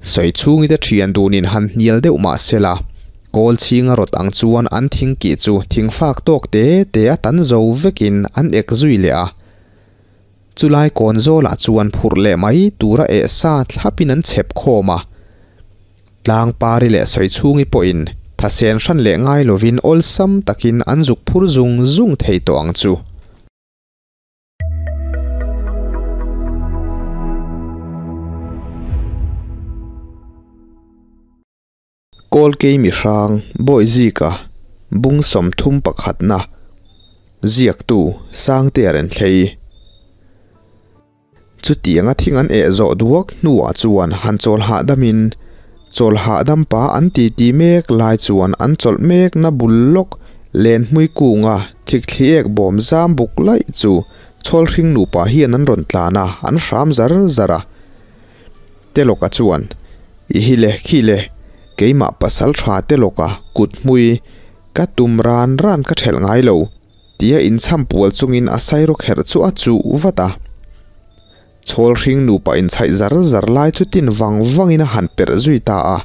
Sawichhungi te thian dunin han hnial deuh mah sela, kawl chhinga rawt ang chuan an thing kih chu thing fak tawk te te a tan zo vekin an ek zui leh a. Chulai kawn zawlah chuan phurh leh mai tura eh sa thlapin an chhep khawm a. Tlangpari leh Sawichhungi pawhin thasen hran leh ngai lovin awlsam takin an zuk phur zung zung thei tawh ang chu. Kawlkei mihrang Bawihzika bung 31 na ziaktu Sangtea Renthlei. Chutianga thing an eh zawh duak hnuah chuan han chawl hahdamin chawl hahdam pa an titi mek lai chuan an chawlh mekna bul lawk len hmui kunga thikthli ek bawm zam buk laih chu chhawl hring nupa hian an rawn tlan a, an hram zar zar a. Telawka chuan, I hi le, khi le, keimah pasal tha Telawka kut hmui ka tum ran ran ka thelh ngai lo, tia inchham pual chungin a sairawk herh chu a chuh vat a. Chhawl hring nupa inchhaih zar zar lai chu tin vang vangin a han perh zui ta a.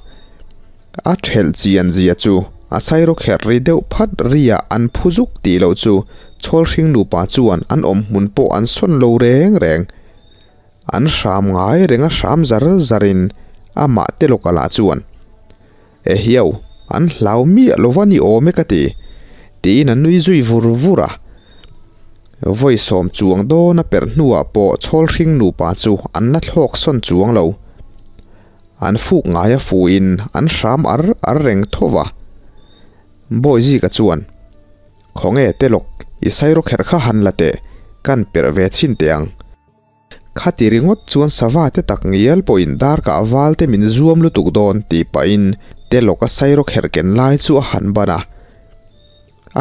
A thelh chian zia chu a sairawk herh ri deuh phat ria an phu zuk tih loh chu chhawl hring nupa chuan an awm hmun pawh an sawn lo reng reng. An hram ngai reng a hram zar zarin amah te lawk alah chuan, E hiau, an hlau miah lo va ni awm e ka ti, tiin a nui zui vur vur a. Vawi sawm chuang dawn a perh hnuah pawh chhawl hring nupa chu an la thlawk sawn chuang lo. An fuk ngai a fuhin an hram ar ar reng tho va. Bawizika chuan. Khawnge te lawk, i sairo kherh kha han la teh, kan perh ve chhin teh ang. Khati ringawt chuan sava te tak ngial pawhin dar kah val te min zuam lutuk dawn tih pahin te lawk a sairo kherh ken lai chu a han ban a.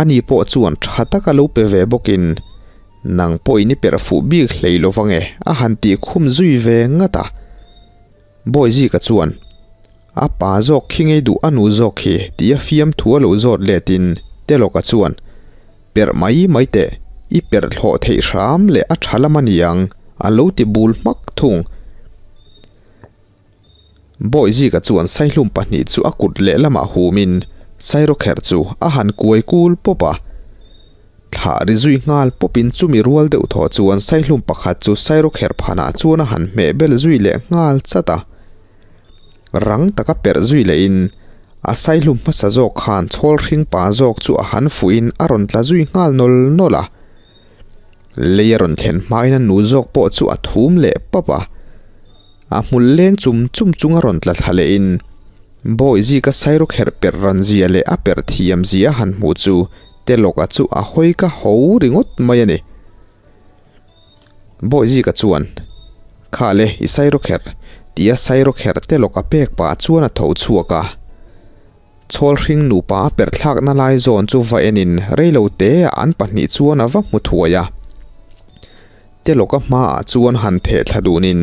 Ani pawh chuan tha taka lo pe ve bawkin, Nang pawhin i perh fuh bik hlei lo vange a han tih khum zui ve ngat a. Bawizika chuan, A pa zawk khi ngei duh a nu zawk khi tih a fiamthu a lo zawt letin Telawka chuan, Perh mai mai teh, i perh thlawh theih hram leh a tha lam a ni ang, a lo ti bul hmak thung. Bawizika chuan saihlum pahnih chu a kut lehlamah humin sairawkherh chu a han kuai kul pawp a. Thlah ri zui nghal pawpin chumi rual deuh thaw chuan saihlum pakhat chu sairawkherh phanah chuan a han hmeh bel zui leh nghal chat a. Rang taka perh zui lehin a saihlum hmasa zawk khan chhawl hring pa zawk chu a han fuhin a rawn tla zui nghal nawl nawl a. Lei a rawn thlen hmain a nu zawk pawh chu a thum leh pap a. A hmul leng chum chum chung a rawn tla thla lehin Bawihzika sairawkherh perh ran zia leh a perh thiam zia a han hmuh chu Telawka chu a hawi ka ho ringawt mai a ni. Bawihzika chuan, Kha le, i sairawkherh, tia sairawkherh Telawka pek pah chuan a tho chhuak a. Chhawl hring nupa a perh thlakna lai zawn chu va enin reilo te ah an pahnih chuan a va hmu thuai a. Telawka hmaah chuan han theh thla dunin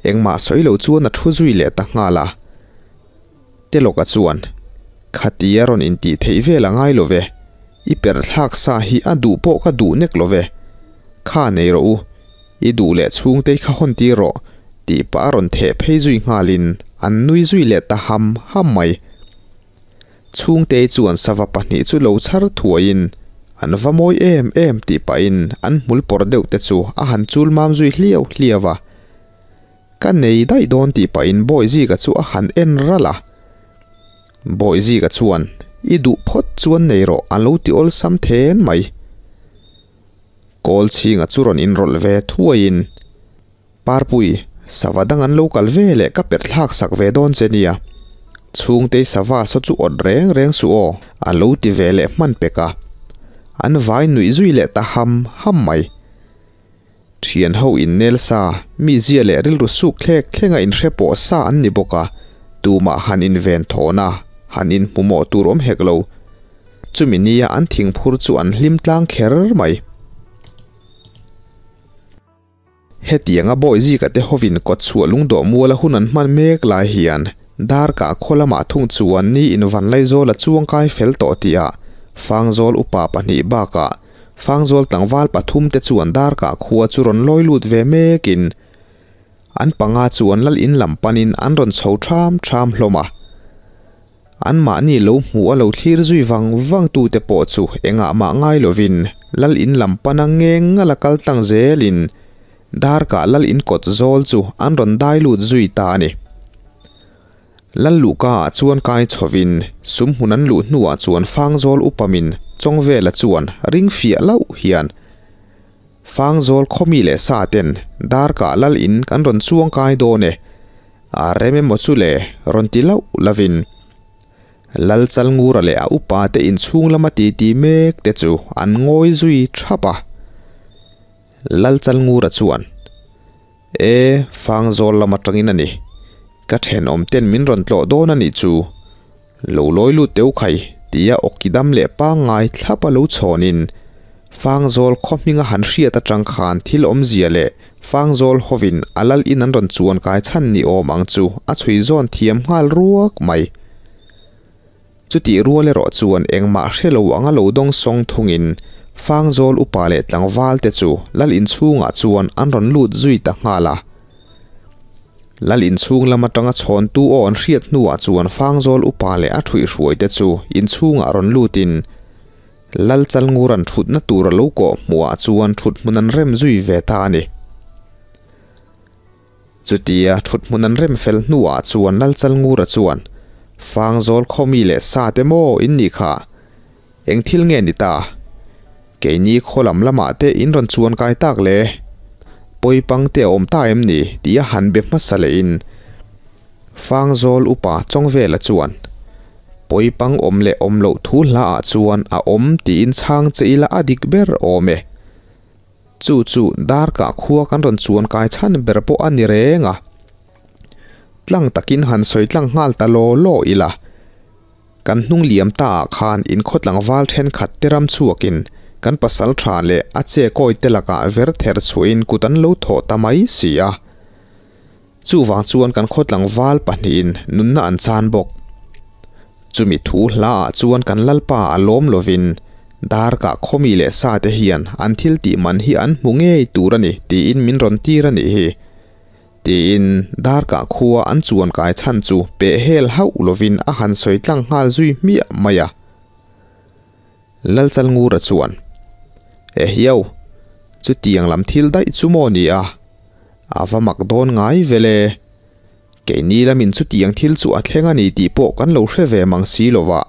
engmah sawi lo chuan a thu zui leh ta nghal a. Telawka chuan, Khati a rawn intih theih vel a ngai lo ve, i perh thlak sa hi a duh pawh ka duh nek lo ve. Kha nei rawh u, i duh leh chhungtei kha hawn tir rawh, tih pah a rawn theh phei zui nghalin an nui zui leh ta ham ham mai. Chhungtei chuan sava pahnih chu lo chhar thuaiin an va mawi em em tih pahin an hmul pawr deuh te chu a han chul mam zui hliau hliau a. Ka nei daih dawn tih pahin Bawihzika chu a han en ralh a. Bawihzika chuan, I duh phawt chuan nei rawh a lo ti awlsam then mai. Kawl chhinga chu rawn inrawlh ve thuaiin, Parpui, sava dang an lo kal ve leh ka perh thlak sak ve dawn che nia. Chhungtei sava saw chu awt reng reng suh aw, a lo ti ve leh hman pek a. An vai nuih zui leh ta ham ham mai. Thian ho innel sa, mi zia leh rilru suk thlek thlenga inhre pawh sa an ni bawk a, tumah han inven thawn a, han inhmu mawh tur awm hek lo. Chumi nia an thingphur chu an hlim tlang kher mai. Hetianga Bawihzika te hovin kawtchhuah lungdawh muala hun an hman mek lai hian Darkah khaw lamah thung chuan ni in Vanlaizawl a chuangkai fel tawh tihah Fangzawl upa pahnih bakah Fangzawl tlangval pathum te chuan Darkah khua chu rawn lawi lut ve mekin. An panga chuan lal in lam panin an rawn chho ṭham ṭham hlawm a. Anmahni lo hmuh a lo thlir zui vang vang tute pawh chu engah mah ngai lovin lal in lam pana ngeng ngal a kal tlang zelin darkah lal in kawt zawl chu an rawn dai lut zui ta a ni. Lal luhka ah chuan kai chhovin sum hmun an luh hnuah chuan Fangzawl upamin Chawngvela chuan ring fiah loh hian Fangzawl khawmi leh sa ten darkah lal in kan rawn chuang kai dawn e, a rem emaw chu le rawn ti loh lovin Lal Chalngura leh a upa te inchhung lama titi mek te chu an ngawi zui thap a. Lal Chalngura chuan, E, Fangzawl lam atangin a ni. Ka thenawm ten min rawn tlawh dawn a nih chu. Lo lawi lut teu khai, tia awki dam leh pangngai thlap a lo chhawnin Fangzawl khaw hminga han hriat atang khan thil awmzia leh Fangzawl hovin a lal in an rawn chuan kai chhan ni awm ang chu a chhui zawn thiam nghal ruak mai. Chutih rual erawh chuan engmah hre lo anga lo dawng sawng thungin Fangzawl upa leh tlangval te chu lal inchhungah chuan an rawn lut zui ta nghal a. Lal inchhung lam atanga chhawntu aw an hriat hnuah chuan Fangzawl upa leh a thuihhruai te chu inchhungah rawn lutin Lal Chalnguran thutna tur a lo kawh hmuhah chuan thuthmun an rem zui ve ta a ni. Chutia thuthmun an rem fel hnuah chuan Lal Chalngura chuan, Fangzawl khawmi leh sa te maw in nih kha? Eng thil nge ni ta? Keini khaw lam lamah te in rawn chuan kai tak le? Pawipang te a awm ta em ni? Tia han be hmasa lehin Fangzawl upa Chawngvela chuan, Pawipang awm leh awm loh thu hla ah chuan a awm tiin chhang che ila a dik ber awm e. Chu chu darkah khua kan rawn chuan kai chhan ber pawh a ni reng a. Tlang takin han sawi tlang nghal ta law law ila. Kan hnung liam ta ah khan inkhaw tlangval thenkhat te ram chhuakin kan pasal tha leh a che kawi te lakah ver ther chhuahin kut an lo thawh ta mai si a. Chuvang chuan kan khaw tlangval pahnihin nunna an chan bawk. Chumi thu hlaah chuan kan Lalpa a lawm lovin darkah khawmi leh sate hian an thil tih man hi an hmu ngei tur a ni tiin min rawn tir a nih hi. Tiin darkah khua an chuan kai chhan chu peh hel hauh lovin a han sawi tlang nghal zui hmiah mai a. Lalchalngura chuan, Ehiau, chutiang lam thil daih chu maw ni a? A va mak dawn ngai vel e. Keini lamin chutiang thil chu a thleng a ni tih pawh kan lo hre ve mang si lo va.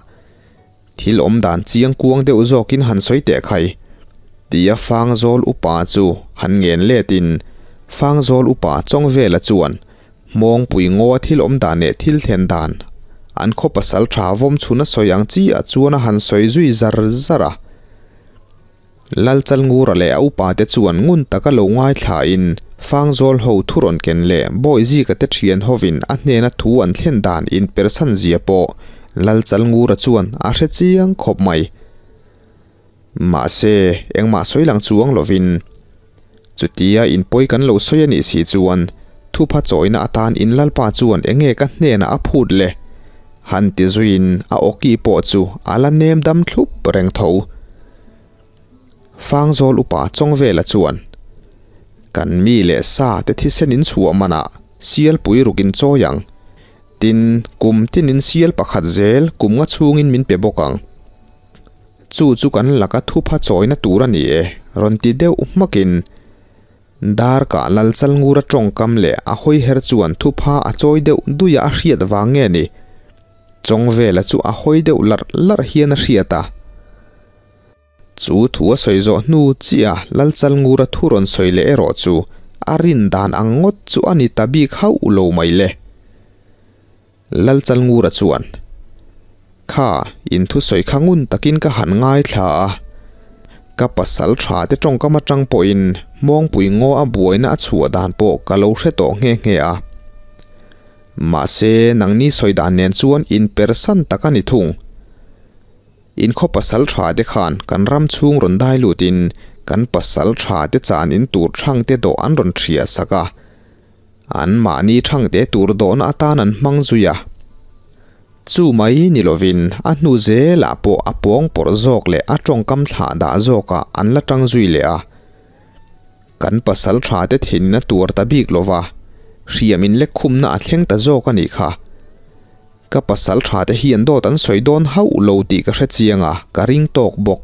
Thil awm dan chiang kuang deuh zawkin han sawi teh khai. Tia Fangzawl upa chu han ngen letin Fangzawl upa Chawngvela chuan Hmawngpui ngaw a thil awm dan leh thil thlen dan an khaw pasal tha vawm chhun a sawi ang chiah chuan a han sawi zui zar zar a. Lalchalngura leh a upate chuan ngun taka lo ngaithlain Fangzawl ho thu rawn ken leh Bawihzika te thian hovin a hnena thu an thlen dan inpersan zia pawh Lalchalngura chuan a hre chiang khawp mai. Mahse, engmah sawi lang chuang lovin chutia inpawi kan lo sawi a nih si chuan thupha chawina atan in Lalpa chuan enge ka hnenah a phut le? Han ti zuiin a awki pawh chu a la nem dam thlup reng tho. Fangzawl upa Chawngvela chuan, Kan mi leh sa te thisen in chhuah manah sialpui ruk in chawi ang. Tin, kum tinin sial pakhat zel kum nga chhungin min pe bawk ang. Chu chu kan laka thupha chawina tur a ni e, rawn ti deuh hmakin Darkah Lalchalngura tawngkam leh a hawi her chuan thupha a chawi deuh duia a hriat vang nge ni? Chawngvela chu a hawi deuh larh larh hian a hriat a. Chu thu a sawi zawh hnu chiah Lalchalngura thu rawn sawi leh erawh chu a rin dan ang ngawt chu a ni ta bik hauh lo mai le. Lalchalngura chuan, Kha, in thusawi kha ngun takin ka han ngaithla a. Ka pasal tha te tawngkam atang pawhin Hmawngpui ngaw a buaina a chhuah dan pawh ka lo hre tawh nghe nghe a. Mahse, nangni sawi dan nen chuan inpersan tak a ni thung. In khaw pasal tha te khan kan ram chhung rawn dai lutin kan pasal tha te chan in tur thang te dawh an rawn hria sak a. An mahni thang te tur dawhna atan an hmang zui a. Chu mai ni lovin a hnu zelah pawh a pawng pawrh zawk leh a tawngkam thlah dah zawkah an la tang zui leh a. Kan pasal tha te thinna tuar ta bik lova. Hriam in lek khumna a thleng ta zawk a nih kha. Ka pasal tha te hian dawt an sawi dawn hauh lo tih ka hre chiang a, ka ring tawk bawk.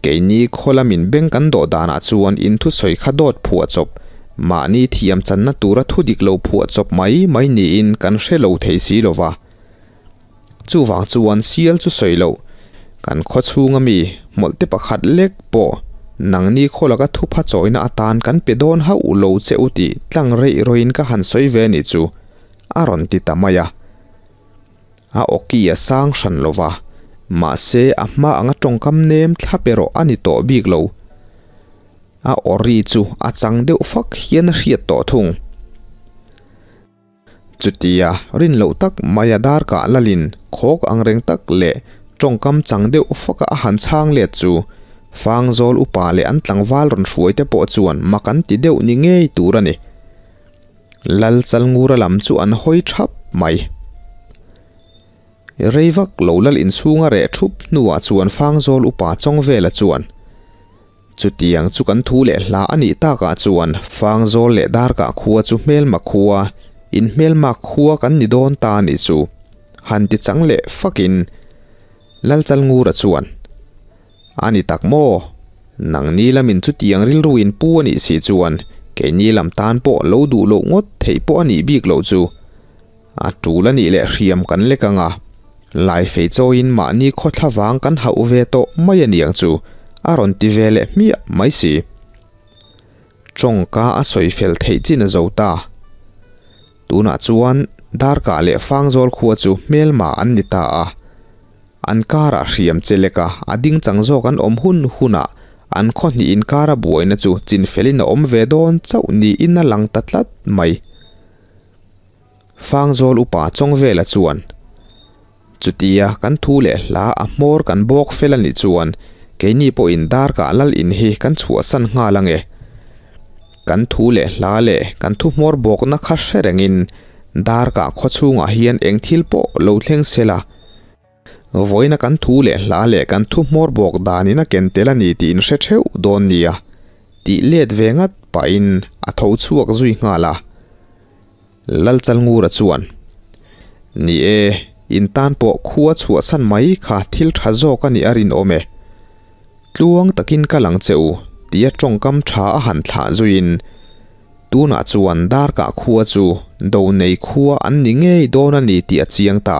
Keini khaw lamin beng kan dawh danah chuan in thusawi kha dawt phuah chawp, mahni thiam channa tura thu dik lo phuah chawp mai mai niin kan hre lo thei si lo va. Chuvang chuan sial chu sawi loh, kan khaw chhunga mi hmawlhte pakhat lek pawh nangni khaw laka thupha chawina atan kan pe dawn hauh lo che u tih tlang reih rawhin ka han sawi ve nih chu, a rawn ti ta mai a. A awki a sang hran lo va, mahse a hma anga tawngkam nem thlap erawh a ni tawh bik lo. A awri chu a chang deuh fak hian a hriat tawh thung. Chutia rin loh tak maia dar kah lalin khawk ang reng tak leh tawngkam chang deuh faka a han chhang let chu Fangzawl upa leh an tlangval rawn hruai te pawh chuan mak an ti deuh ni ngei tur a ni. Lal Chalngura lam chu an hawi thap mai. Rei vak lo lal inchhunga reh thup hnuah chuan Fangzawl upa Chawngvela chuan Chutiang chu kan thu leh hla a nih takah chuan Fangzawl leh Darkah khua chu hmelma khua, in hmelma khua kan ni dawn ta a nih chu, han ti chang leh fakin Lalchalngura chuan, A ni tak maw? Nangni lamin chutiang rilru in pu a nih si chuan keini lam tan pawh lo duh loh ngawt theih pawh a nih bik loh chu. A tul a nih leh hriam kan lek ang a, Laifei chawiin mahni khawthla vang kan hauh ve tawh mai a niang chu a rawn ti ve leh hmiah mai si. Tawngka a sawi fel theih chin a zo ta. Tunah chuan Darkah leh Fangzawl khua chu hmelma an ni ta a. An karah hriam che lek a, a ding chang zawk an awm hun hunah an khaw hnih inkara buaina chu chinfelin a awm ve dawn chauh niin a lang ta tlat mai. Fangzawl upa Chawngvela chuan, Chutia kan thu leh hla a hmawr kan bawk fel a nih chuan keini pawhin darkah lal in hi kan chhuahsan nghal ang e. Kan thu leh hla leh kan thu hmawr bawkna kha hre rengin darkah khaw chhungah hian eng thil pawh lo thleng sela, vawiina kan thu leh hla leh kan thu hmawr bawk danin a ken tel a ni tih in hre theuh dawn nia tih let ve ngat pahin a tho chhuak zui nghal a. Lalchalngura chuan, Ni e, in tan pawh khua chhuahsan mai kha thil tha zawk a nih a rinawm e. Tluang takin ka lang che u, tia tawngkam tha a han thlah zuiin, tunah chuan darkah khua chu do nei khua an ni ngei dawn a ni tih a chiang ta.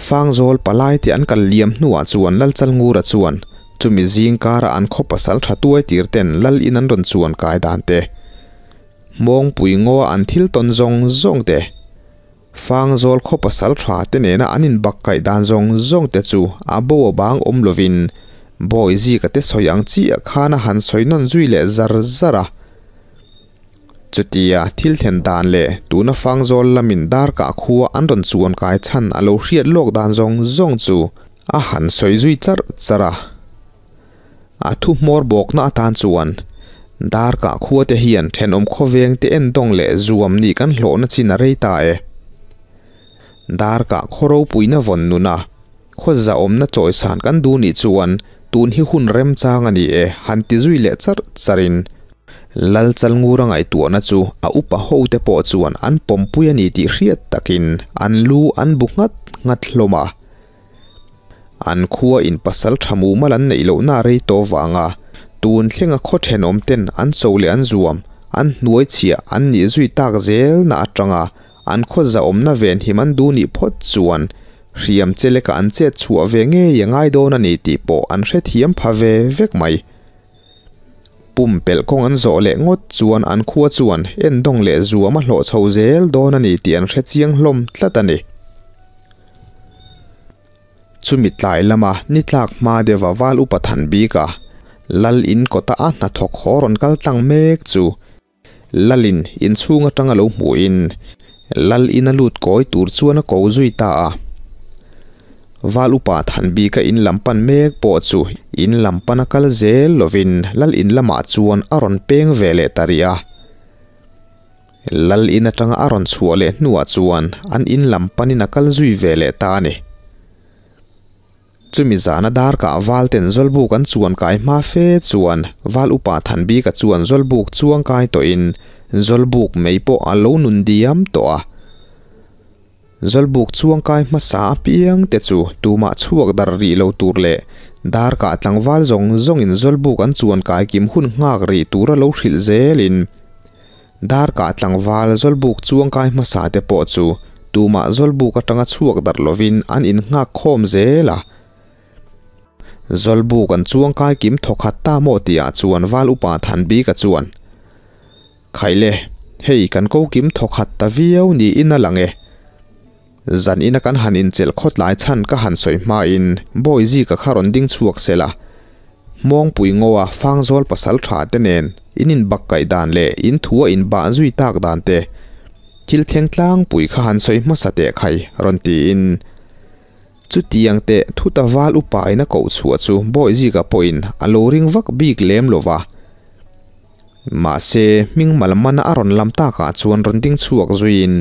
Fangzawl palai te an kal liam hnuah chuan Lalchalngura chuan chumi zing kara an khaw pasal tha tuai tir ten lal in an rawn chuan kai dan te, Hmawngpui ngaw a an thil tawn zawng zawng te, Fangzawl khaw pasal tha te nena an inbak kaih dan zawng zawng te chu a bo a bang awm lovin Bawi zika te sawi ang chiah khan a han sawi nawn zui leh zar zar a. Chutia thil thlen dan leh tuna Fangzawl lamin darkah khua an rawn chuan kai chhan a lo hriat lawk dan zawng zawng chu a han sawi zui charh charh a. A thu hmawr bawkna atan chuan darkah khua te hian thenawm khawveng te endawng leh zuam nih kan hlawhna chin a rei ta e. Darkah khaw ropuina vawn nuna khaw zahawmna chawisan kan duh nih chuan tun hi hun remchang a ni e han ti zui leh charh charhin Lal Chalngura ngaihtuahna chu a upa hote pawh chuan an pawmpui a ni tih hriat takin an lu an bu nghat nghat hlawm a. An khua in pasal tha mumal an neih lohna a rei tawh vanga tun thlenga khaw thenawm ten an cho leh an zuam, an hnuai chhiah an nih zui tak zelna atanga an khaw zahawmna venhim an duh nih phawt chuan hriam che leka an chet chhuah ve ngei a ngai dawn a ni tih pawh an hrethiam pha ve vek mai. Pumpelh kawng an zawh leh ngawt chuan an khua chuan endawng leh zuam a hlawh chho zel dawn a ni tih an hre chiang hlawm tlat a ni. Chumi tlai lama ni tlak hma deuha val upa than bik a, Lal in kawta a hnathawk haw rawn kal tlang mek chu Lalin inchhung atanga lo hmuhin Lal in a lut kawi tur chuan a ko zui ta a. Val upa Thanbika in lam pan mek pawh chu in lam pan a kal zel lovin Lal in lamah chuan a rawn peng ve leh ta rih a. Lal in atanga a rawn chhuah leh hnuah chuan an in lam panin a kal zui ve leh ta a ni. Chumi zana dar kah val ten Zawlbuk an chuan kai hma fe chuan Val Upa Thanbika chuan Zawlbuk chuang kai tawhin Zawlbuk mei pawh a lo nun diam tawh a. Zawlbuk chuang kai hmasa apiang te chu tumah chhuak dar rih lo tur leh dar kah tlangval zawng zawngin Zawlbuk an chuan kai kim hun nghak rih tura lo hrilh zelin Dar kah tlangval Zawlbuk chuangkai hmasa te pawh chu tumah Zawlbuk atanga chhuak darh lovin an innghak khawm zel a. Zawlbuk an chuangkai kim thawkhat ta maw tihah chuan Val Upa Thanbika chuan, Khaile, hei kan ko kim thawkhat ta viau niin a lang e. Zan ina kan han inchelh khawtlai chhan ka han sawi hmain Bawi Zika kha rawn ding chhuak sel a, Hmawngpui Ngoa Fangzawl pasal tha te nen in inbak kaih dan leh in thu a inbah zui tak dan te thil thleng tlangpui kha han sawi hmasa teh khai rawn tiin chutiang teh thuta val upa in a koh chhuah chu Bawi Zika pawhin a lo ring vak bik lem lo va. Mahse, hming malmana a rawn lam takah chuan rawn ding chhuak zuiin,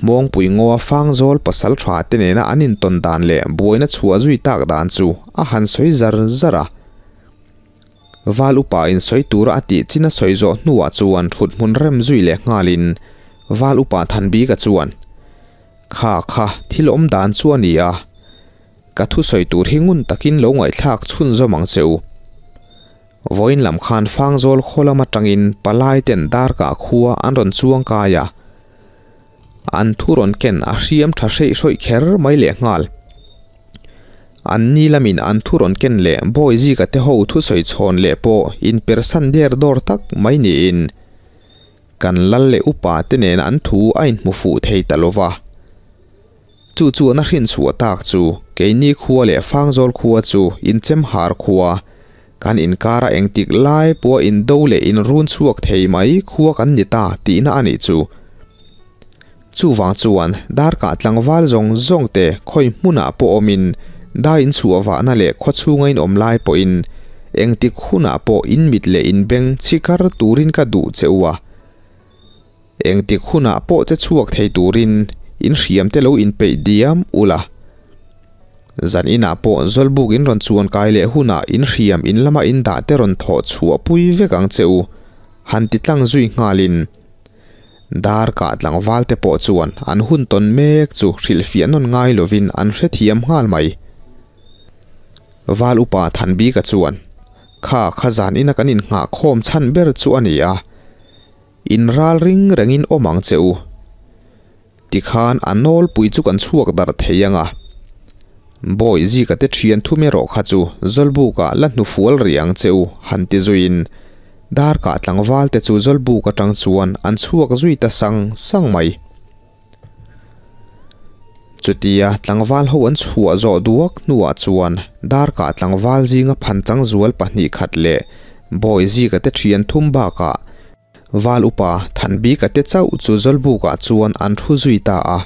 Hmawngpui Ngoa Fangzawl pasal tha te nena an intawn dan leh buaina chhuah zui tak dan chu a han sawi zar zar a. Val upa in sawi tura a tih chin a sawi zawh hnuah chuan thut hmun rem zui leh nghalin Val upa Thanbika chuan, Kha kha, thil awm dan chu a ni a. Ka thusawi tur hi ngun takin lo ngaihthlak chhunzawm ang che u. Vawiin lam khan Fangzawl khaw lam atangin palai ten darkah khua an rawn chuang kai a, an thu rawn ken a hriam tha hreih hrawih kher mai leh nghal. An ni lamin an thu rawn ken leh Bawi Zika te ho thusawi chhawn leh pawh inpersan der dawr tak mai niin kan lal leh upa te nena an thu a inhmu fuh thei ta lo va. Chu chuan a hrinchhuah tak chu keini khua leh Fangzawl khua chu inchemhar khua, kan inkara engtik lai pawha indo leh inrun chhuak thei mai khua kan ni ta tihna a nih chu. Chuvang chuan darkah tlangval zawng zawng te khawi hmunah pawh awmin dai inchhuah vahna leh khua chhunga inawm lai pawhin engtik hunah pawh inmit leh inbeng chikar turin ka duh che u a. Engtik hunah pawh che chhuak thei turin in hriam te lo inpeih diam ula. Zan inah pawh Zawlbuk in rawn chuan kai leh hunah in hriam in lama in dah te rawn thawh chhuah pui vek ang che u, han ti tlang zui nghalin. Dar kah tlangval te pawh chuan an hun tawn mek chu hrilhfiah nawn ngai lovin an hrethiam nghal mai. Val upa Thanbika chuan, Kha kha zan ina kan innghah khawm chhan ber chu a ni a. In ral ring rengin awm ang che u. Tikhan a nawlpui chu kan chhuak darh thei ang a. Bawi Zika te thian thum erawh kha chu Zawlbukah la hnufual rih ang che u han ti zuiin darkah tlangval te chu Zawlbuk atang chuan an chhuak zui ta sang sang mai. Chutia tlangval ho an chhuah zawh duak hnuah chuan darkah tlangval zinga phanchang zual pahnih khat leh Bawi Zika te thian thum bakah Val upa Thanbika te chauh chu Zawlbukah chuan an thu zui ta a.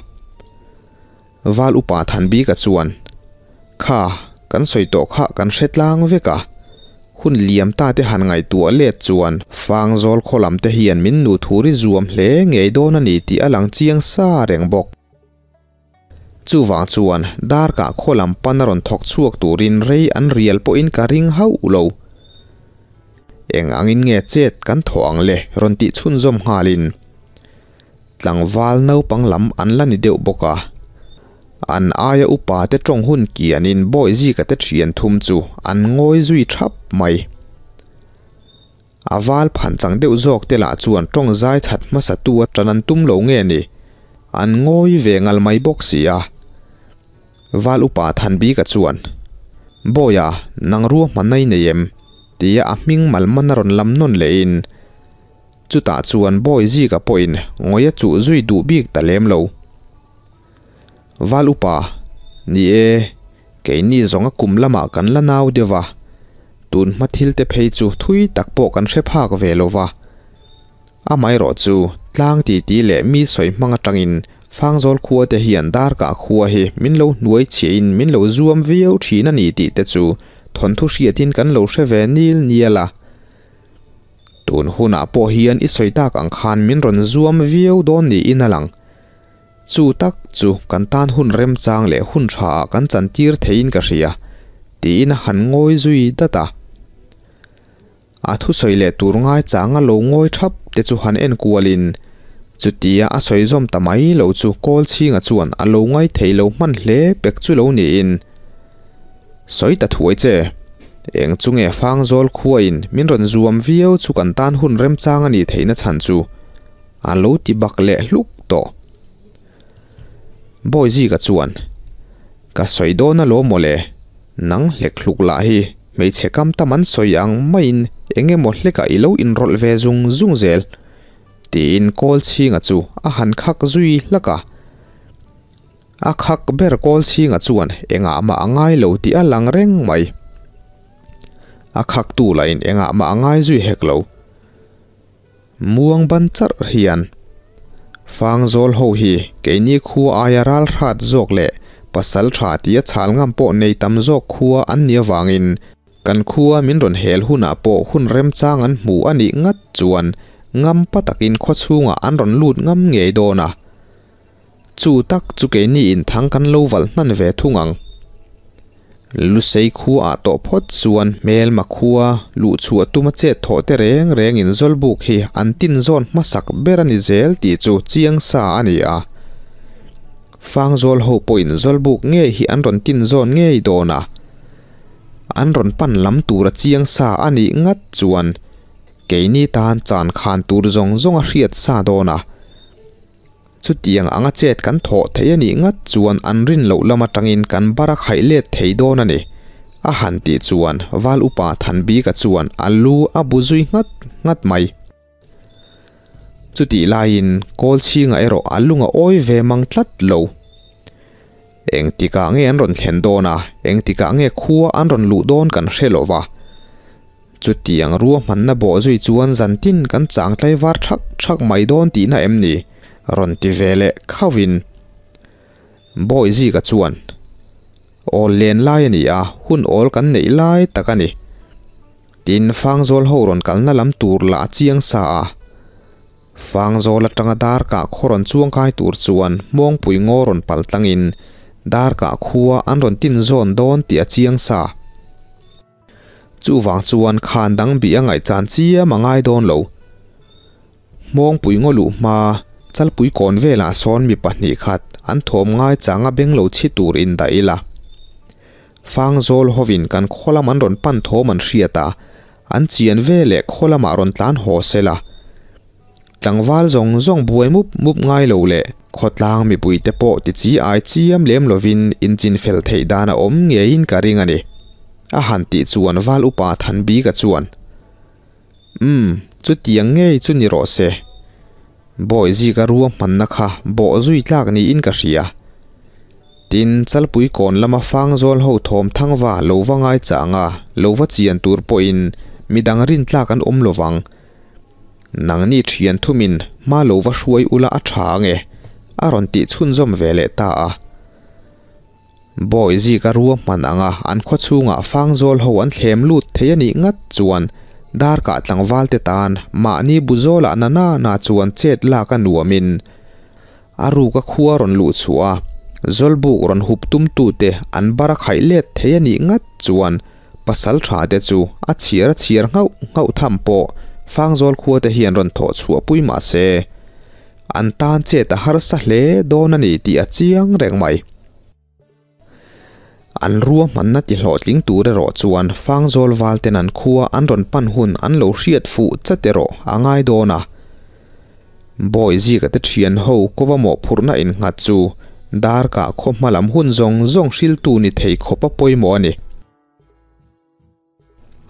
Val upa Thanbika chuan, Kha, kan sawi tawh kha kan hre tlang vek a. Hun liam ta te han ngaihtuah let chuan Fangzawl khaw lam te hian min nu thur i zuam hle ngei dawn a ni tih a lang chiang sa reng bawk. Chuvang chuan darkah khaw lam pan a rawn thawk chhuak turin rei an rial pawhin ka ring hauh lo. Eng angin nge chet kan thawh ang le rawn tih chhunzawm nghalin Tlangval naupang lam an la ni deuh bawk a. An aia upa te tawng hun kianin bawi zika te thian thum chu an ngawi zui thap mai. A val phan chang deuh zawk te lah chuan tawng zai that hmasa tu a tan an tum lo nge ni, an ngawi ve ngal mai bawk si a. Val upa Thanbika chuan, Bawia, nang ruahmanna i nei em? tia a hming malman a rawn lam nawn lehin, Chutah chuan Bawi Zika pawhin ngawi a chuh zui duh bik ta lem lo. Val upa, Ni e, keini zawnga kum lamah kan la nau deuh va, tun hma thil te phei chu thui tak pawh kan hre phak ve lo va. Amaherawh chu tlang titi leh mi sawi hmang atangin Fangzawl khua te hian darkah khua hi min lo hnuai chhiahin min lo zuam viau thin a ni tih te chu thawnthu hriatin kan lo hre ve nil nial a. Tun hunah pawh hian i sawi tak ang khan min rawn zuam viau dawn niin a lang. Chu tak chu kan tan hun remchang leh hun tha ah kan chantir theiin ka hria. Tiin a han ngawi zui dat a. A thusawi leh tur ngai changa lo ngawi thap te chu han en kualin chutia a sawi zawm ta mai lo chu kawl chhinga chuan a lo ngai thei lo hman hle pek chu lo niin. Sawi ta thuai che. Eng chu nge Fangzawl khuain min rawn zuam viau chu kan tan hun remchang a nih theihna chhan chu a lo ti bak leh hluk tawh. Bawizika chuan, Ka sawi dawn alawm mawle, nang hlek hluk lah hi hmeichhe kam tam an sawi ang maiin eng emaw hlekah i lo inrawlh ve zung zung zel, tiin Kawlchhinga chu a han khak zui hlak a. A khak ber Kawlchhinga chuan engah mah a ngai lo tih a lang reng mai. A khaktu lahin engah mah a ngai zui hek lo. Muang ban charh hian Fangzawl ho hi keini khua aia ral hrat zawk leh pasal tha tia chhal ngam pawh nei tam zawk khua an nih avangin kan khua min rawn hel hunah pawh hun remchang an hmu a nih ngat chuan ngam pa takin khaw chhungah an rawn lut ngam ngei dawn a. Chu tak chu keini in thang kan lo valh hnan ve thung ang. Lusei khua ah tawh phawt chuan hmelma khua luh chhuah tuma chet thawh te reng reng in Zawlbuk hi an tin zawn hmasak ber a ni zel tih chu chiang sa a ni a. Fangzawl ho pawhin Zawlbuk ngei hi an rawn tin zawn ngei dawn a. An rawn pan lam tura chiang sa a nih ngat chuan keini tan chan khan tur zawng zawng a hriat sa dawn a. Chutiang anga chet kan thawh theih a nih ngat chuan an rin loh lam atangin kan bar a khaih let thei dawn a ni, a han tih chuan Val Upa Thanbika chuan a lu a bu zui nghat nghat mai. Chutih laiin Kawlchhinga erawh a lung a awi ve mang tlat lo. Engtikah nge an rawn thlen dawn a, engtikah nge khua an rawn luh dawn kan hre lo va. Chutiang ruahmanna bawh zui chuan zantin kan chang tlaivar thak thak mai dawn tihna em ni? rawn ti ve leh khauhin Bawihzika chuan, Awl len lai a ni a, hun awl kan neih lai tak a ni. Tin, Fangzawl ho rawn kalna lam tur lah a chiang sa a. Fangzawl atanga darkah khaw rawn chuangkai tur chuan Hmawngpui ngaw rawn pal tlangin darkah khua an rawn tin zawn dawn tih a chiang sa. Chuvang chuan khan dang bih a ngaihchan chiam a ngai dawn lo. Hmawngpui ngaw luh hma Chalpui kawn velah sawn mi pahnih khat an thawm ngai chang a beng lo chhi tur in dah ila. Fangzawl hovin kan khaw lam an rawn pan thawm an hriat a, an chian ve leh khaw lamah rawn tlan haw sela. Tlangval zawng zawng buai mup mup ngai lo leh khawtlang mipuite pawh ti chi ai chiam lem lovin inchin fel theih dan a awm ngeiin ka ring a ni, a han tih chuan Val Upa Thanbika chuan, Umm, chutiang ngei chu ni rawh se. Bawihzika ruahmanna kha bawh zui tlak niin ka hria. Tin, Chalpui kawn lama Fangzawl ho thawm thangva lo va ngai chang a, lo va chian tur pawhin midang rintlak an awm lovang. Nangni thian thumin hma lo va hruai ula a tha ange, a rawn tih chhunzawm ve leh ta a. Bawi zika ruahman anga an khaw chhungah Fangzawl ho an thlem lut thei a nih ngat chuan darkah tlangval te tan mahni bu zawlah na na na chuan chet lak a nuamin a ruka khua rawn luh chhuah a, Zawlbuk rawn hup tumtute an bar a khaih let thei a nih ngat chuan Pasal tha te chu a chhiar a chhiar nghauh nghauh tham pawh Fangzawl khua te hian rawn thawh chhuah pui mah se, an tan chet a harsa hle dawn a ni tih a chiang reng mai. An ruahmanna ti hlawhtling tur erawh chuan Fangzawl val ten an khua an rawn pan hun an lo hriat fuh chat erawh a ngai dawn a. Bawihzika te thian ho kova mawhphurhna innghat chu darkah khaw hma lam hun zawng zawng hriltu ni thei khawp a pawimawh a ni.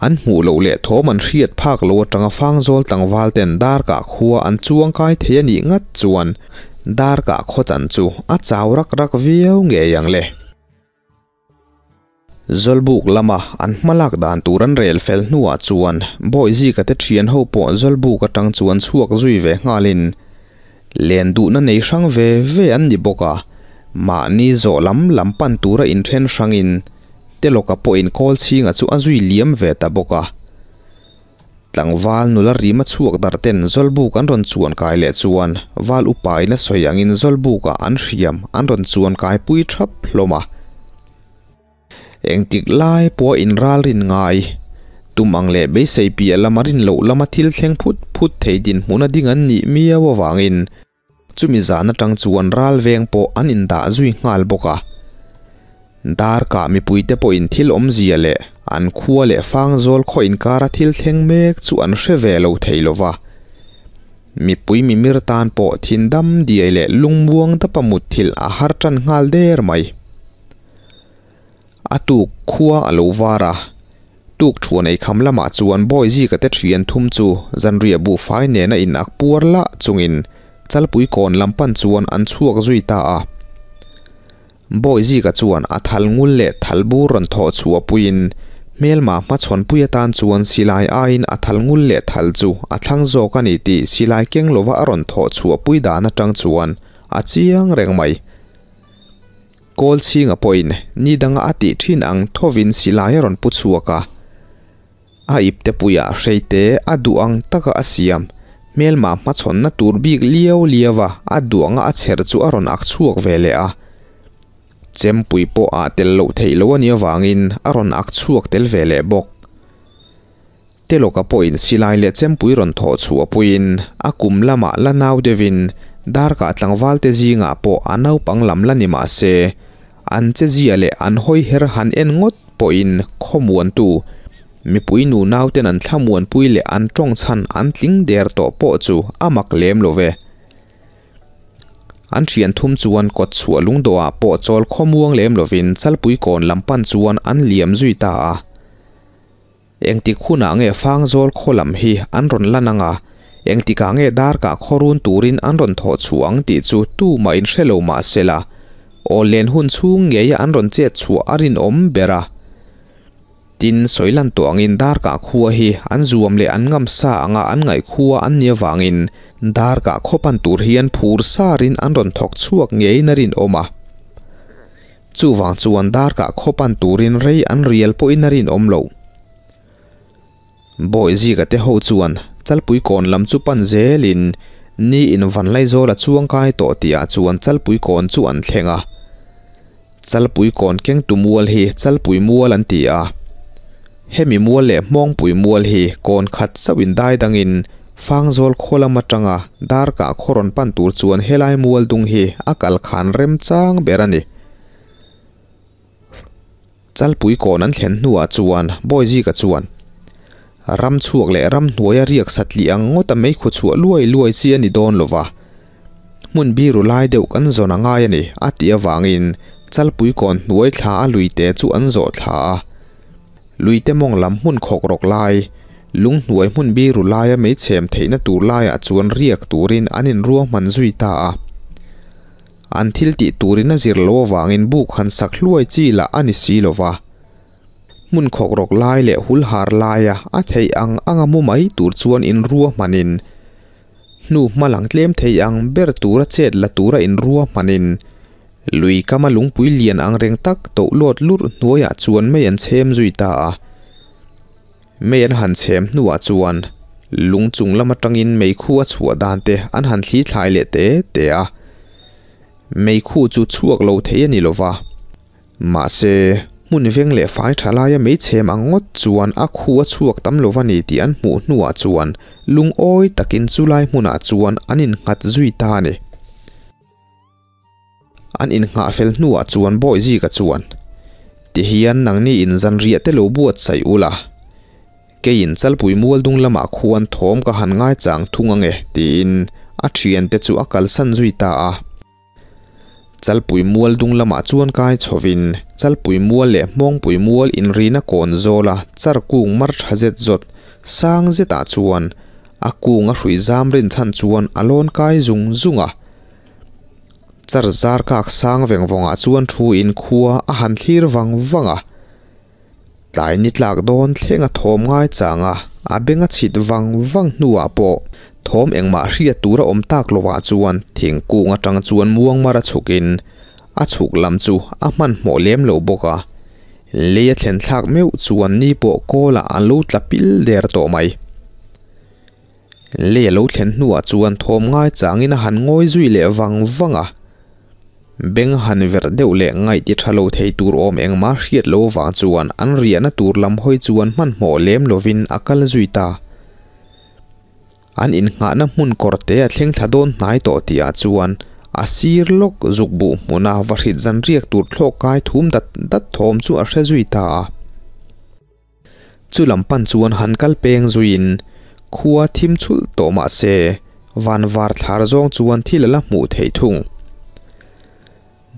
An hmuh loh leh thawm an hriat phak lo atanga Fangzawl tlangval ten darkah khua an chuang kai thei a nih ngat chuan darkah khaw chan chu a chau rak rak viau ngei ang le. Zawlbuk lama an hmalak dan tur an rel fel hnuah chuan Bawihzika te thian ho pawh Zawlbuk atang chuan chhuak zui ve nghalin len duhna nei hrang ve ve an ni bawk a, mahni zawh lam lam pan tura inthen hrangin Telawka pawhin Kawlchhinga chu a zui liam ve ta bawk a. Tlangval nula rima chhuak darh ten Zawlbuk an rawn chuan kai leh chuan Val upa in a sawi angin Zawlbukah an hriam an rawn chuan kai pui thap hlawm a. Engtik lai pawha inralrin ngai, tum ang leh beisei piah lama rin loh lama thil thleng phut phut thei dinhmun a ding an nih miau avangin chumi zan atang chuan ral veng pawh an indah zui nghal bawk a. Darkah mipuite pawhin thil awmzia leh an khua leh fangzawl khaw inkara thil thleng mek chu an hre ve lo thei lo va. Mipui mimir tan pawh thindam diai leh lungmuang dapa mutthilh a har tan nghal der mai. A tuk khua a lo var a, tuk thuan ei kham lamah chuan bawi zika te thian thum chu zanriah buhfai nena in ak puar lah chungin chalpui kawn lam pan chuan an chhuak zui ta a. Bawi zika chuan a thal ngul leh thal bur rawn thawh chhuah puiin hmelma hmachhawnpui atan chuan silai aiin a thal ngul leh thal chu a thlang zawk a ni tih silai keng lova a rawn thawh chhuah pui dan atang chuan a chiang reng mai. Kawl chhinga pawhin ni danga a tih thin ang thovin silai a rawn pu chhuak a. A ipte puiah hreite a duh ang taka a siam, hmelma hmachhawnna tur bik liau liau a a duh anga a chher chu a rawn ak chhuak ve leh a. Chempui pawh ah tel loh theih loh a nih avangin a rawn ak chhuak tel ve leh bawk. Telawka pawhin silai leh chempui rawn thawh chhuah puiin a kum lamah la nau deuhin darkah tlangvalte zingah pawh a naupang lam la ni mah se, an chezia leh an hawi her han en ngawt pawhin khawmuantu mipui nu nauten an thlamuanpui leh an tawng chhan an tling der tawh pawh chu a mak lem lo ve. An thian thum chuan kawt chhuah lungdawhah pawh chawl khawmuang lem lovin chalpui kawn lam pan chuan an liam zui ta a. Engtik hunah nge Fangzawl khaw lam hi an rawn lan ang a, engtikah nge darkah khaw run turin an rawn thawh chhuah ang tih chu tumah in hre lo mah se la, aw len hun chhung ngeia an rawn chet chhuah a rinawm ber a. Tin, sawi lan tawh angin darkah khua hi an zuam leh an ngam sa anga an ngaih khua an nih avangin darkah khaw pan tur hian phur sarin an rawn thawk chhuak ngeiin a rinawm a. Chuvang chuan darkah khaw pan turin rei an rial pawhin a rinawm loh. Bawihzika te ho chuan Chalpui kawn lam chu pan zelin ni in Vanlaizawla chuang kai tawh tihah chuan Chalpui kawn chu an thleng a. Chalpui kawn kengtu mual hi Chalpui mual an ti a. Hemi mual leh Hmawngpui mual hi kawn khat chauh in dai dangin Fangzawl khaw lam atanga darkah khaw rawn pan tur chuan helai mual dung hi a kal khan remchang ber a ni. Chalpui kawn an thlen hnuah chuan Bawizika chuan ram chhuak leh ram hnuaia riak satliah ang ngawta meikhu chhuah luai luai chi a ni dawn lo va, hmun biru lai deuh kan zawn a ngai a ni a tih avangin Chalpui kawn hnuai thla a luite chu an zawh thla a. Luite mawng lam hmun khawk rawk lai, lung hnuai hmun biru laia meichhem theihna tur laiah chuan riak turin an inruahman zui ta a. An thil tih turin a zir lo avangin buk han sak hluai chi lah a ni si lo va. Hmun khawk rawk lai leh hul har laia a theih ang anga mu mai tur chuan inruahmanin, hnu hma lang tlem thei ang ber tura chet la tura inruahmanin, Lui kama lungpui lian ang reng tak toh lawt lurh hnuaiah chuan mei an chhem zui ta a. Mei an han chhem hnuah chuan lung chung lam atangin meikhu a chhuah dan te an han thli thlai leh te te a. Meikhu chu chhuak lo thei a ni lo va. Mahse, hmun veng leh fai tha laia mei chhem ang ngawt chuan a khu a chhuak tam lo va ni tih an hmuh hnuah chuan lungawi takin chulai hmunah chuan an innghat zui ta a ni. An innghah fel hnuah chuan Bawihzika chuan, Tihian nangni in zanriah te lo buatsaih ula, keiin Chalpui mual dung lamah khuan thawm ka han ngaichang thung ange, tiin a thiante chu a kalsan zui ta a. Chalpui mual dung lamah chuan kai chhovin Chalpui mual leh Hmawngpui mual inrina kawn zawla char kung mar tha zet zawt sang zetah chuan a kung a hrui zam rinchhan chuan a lawn kai zung zung a. Char zar kak sang veng vawngah chuan thu in khua a han thlir vang vang a. Tlai ni tlak dawn thleng a thawm ngai chang a, a beng a chhit vang vang hnuah pawh thawm engmah hriat tur a awm tak lovah chuan thingkung atang chuan muangmar a chhukin a chhuk lam chu a hmanhmawh lem lo bawk a. Lei a thlen thlak meuh chuan ni pawh kawlah an lo tla pil der tawh mai. Lei a lo thlen hnuah chuan thawm ngai changin a han ngawi zui leh vang vang a. Beng han verh deuh leh ngaih ti tha lo thei tur awm engmah hriat lo vang chuan an riahna tur lam hawi chuan hmanhmawh lem lovin a kal zui ta. An innghahna hmun kawr te a thleng thla dawn hnai tawh tihah chuan a sir lawk zuk buh hmuna va hrit zan riak tur thlawk kai thum dat dat thawm chu a hre zui ta a. Chu lam pan chuan han kal peng zuiin khua thim chhulh tawh mah se van var thlar zawng chuan thil a la hmuh theih thung.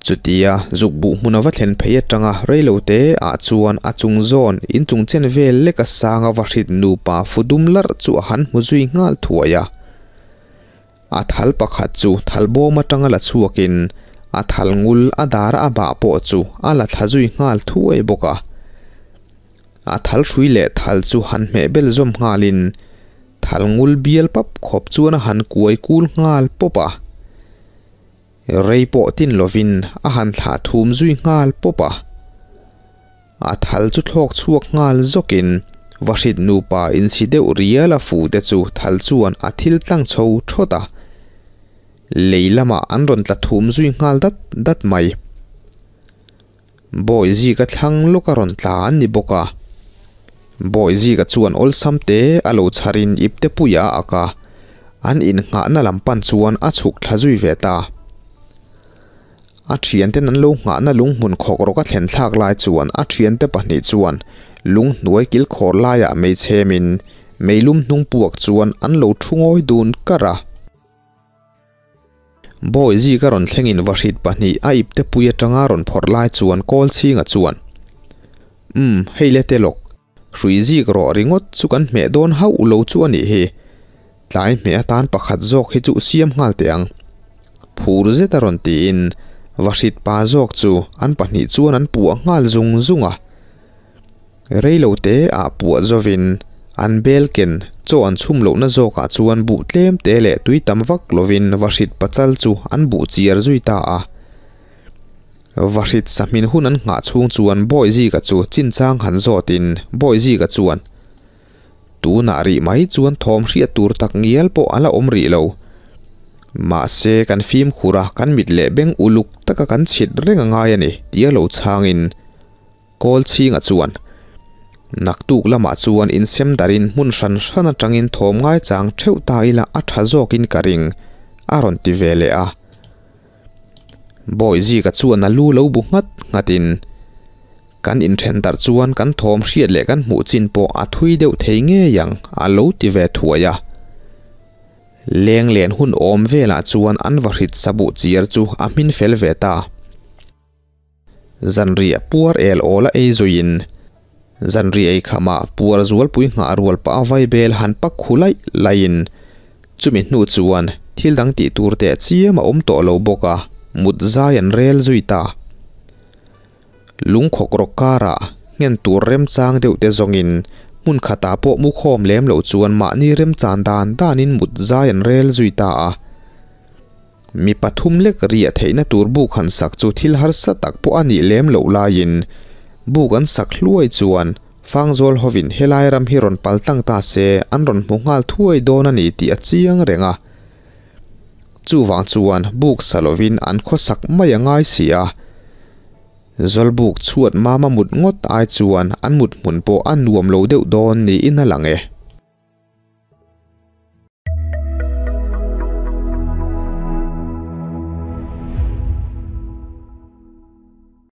Chutia zuk buh hmun a va thlen phei atanga reilo te ah chuan a chung zawn inchung chen vel lek a sang a va hrit nupa fu dum larh chu a han hmu zui nghal thuai a. A thal pakhat chu thal bawm atanga la chhuakin a thal ngul a dar a bah pawh chu a la thla zui nghal thuai bawk a. A thal hrui leh thal chu han hmeh bel zawm nghalin thal ngul bial pap khawp chuan a han kuai kul nghal pawp a. Rei pawh tin lovin a han thlah thum zui nghal pawp a. A thal chu thlawk chhuak nghal zawkin Vahrit nupa insi deuh rial a fu te chu thal chuan a thil tlang chho thawt a. Lei lamah an rawn tla thum zui nghal dat dat mai. Bawi zika thlang lawk a rawn tla an ni bawk a. Bawi zika chuan awlsam te a lo chharin ipte puia a ak a, an innghahna lam pan chuan a chhuk thla zui ve ta. A thianten an lo nghahna lunghmun khawk rawk a thlen thlak lai chuan a thiante pahnih chuan lunghnuai kilkhawr laiah meichhemin meilum hnung puak chuan an lo thu ngawi dun kar a. Bawi zika rawn thlengin vahrit pahnih a ipte pui atanga rawn phawrh lai chuan kawl chhinga chuan, Umm, hei le te lawk, hrui zik rawh ringawt chu kan hmeh dawn hauh lo chu a nih hi. Tlai hmeh atan pakhat zawk hi chu siam nghal teh ang. Phur zet a rawn tiin vahrit pa zawk chu an pahnih chuan an puah nghal zung zung a. Reilo te ah puah zawin an bel ken chaw an chhum lohna zawkah chuan buh tlem te leh tui tam vak lovin vahrit pachal chu an buh chiar zui ta a. Vahrit sahmin hun an nghah chhung chuan Bawihzika chu chinchang han zawtin Bawihzika chuan Tunah rih mai chuan thawm hriat tur tak ngial pawh a la awm rih lo. Mahse kan fimkhur a, kan mit leh beng uluk taka kan chhit reng a ngai a ni tia lo chhangin Kawl chhingah chuan naktuk lamah chuan insem darin hmun hran hran atangin thawm ngaichang theuh ta ila a tha zawkin ka ring a rawn ti ve leh a. Bawihzika chuan a lu lo bu nghat nghatin kan inthen darh chuan kan thawm hriat leh kan hmuh chin pawh a thui deuh thei ngei ang a lo ti ve thuai a. Leng len hun awm velah chuan an vahrit sabuh chiar chu a hmin fel ve ta. Zanriah puar el awl a ei zuiin zanriah ei khamah puar zualpui nghah rual pah a vaibel han pak khu laih laihin chumi hnu chuan thil dang tih tur teh chiam a awm tawh lo bawk a, mut zai an rel zui ta. Lungkhawk rawk karah nghen tur remchang deuh te zawngin hmun khatah pawh mu khawm lem loh chuan mahni remchan dan danin mut zai an rel zui ta a. Mi pathum lek riah theihna tur buk han sak chu thil harsa tak pawh a nih lem loh laiin buk an sak hluai chuan Fangzawl hovin helai ram hi rawn pal tlang ta se an rawn hmu nghal thuai dawn a ni tih a chiang reng a. Chuvang chuan buk sa lovin an khawsak mai a ngai si a. Zawlbuk chhuat mama mut ngawt ai chuan an mut hmun pawh a nuam lo deuh dawn niin a lang e.